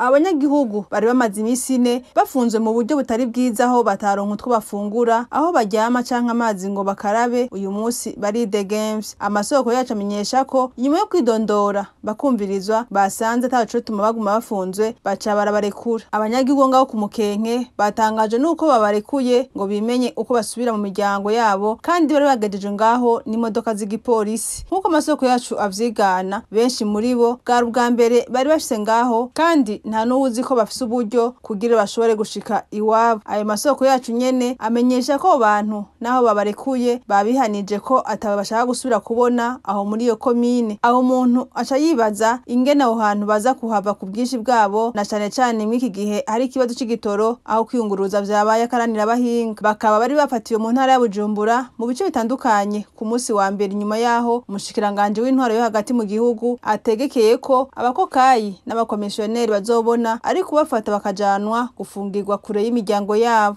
Abanyagihugu bari bamaze iminsi 4 bafunzwe mu buryo butari bwiza, aho bataronka utwo bafungura, aho baryama canke amazi ngo bakarabe. Uyu munsi baridegemvye. Amasoko yacu amenyesha ko inyuma yo kwidondora bakumvirizwa, basanze atacotuma baguma bafunzwe, baca barabarekura. Abanyagihugu ngaho ku Mukenke batangaje nuko babarekuye ngo bimenye uko basubira mu miryango yabo, kandi bari bagejeje ngaho n'imodoka z'igipolisi. Nk'uko amasoko yacu avyigana, benshi muri bo bwari ubwa mbere bari bashitse ngaho, kandi nta n'uwuzi ko bafise uburyo kugira bashobore gushika iwabo. Ayo masoko yacu nyene amenyesha ko abo bantu naho babarekuye babihanije ko atabo bashaka gusubira kubona aho muri iyo komine. Aho umuntu aca yibaza ingene aho hantu baza kuhava ku bwinshi bwabo, na cane cane mw'iki gihe hari ikibazo c'igitoro, aho kwiyunguruza vyabaye akaranira abahinga. Bakaba bari bafatiwe mu ntara ya Bujumbura mu bice bitandukanye ku munsi wa mbere, inyuma yaho umushikiranganji w'intwaro yo hagati mu gihugu ategekeye ko abakokayi n'abakomisiyoneri bazobona ari kubafata bakajanwa gufungirwa kure y'imiryango yabo.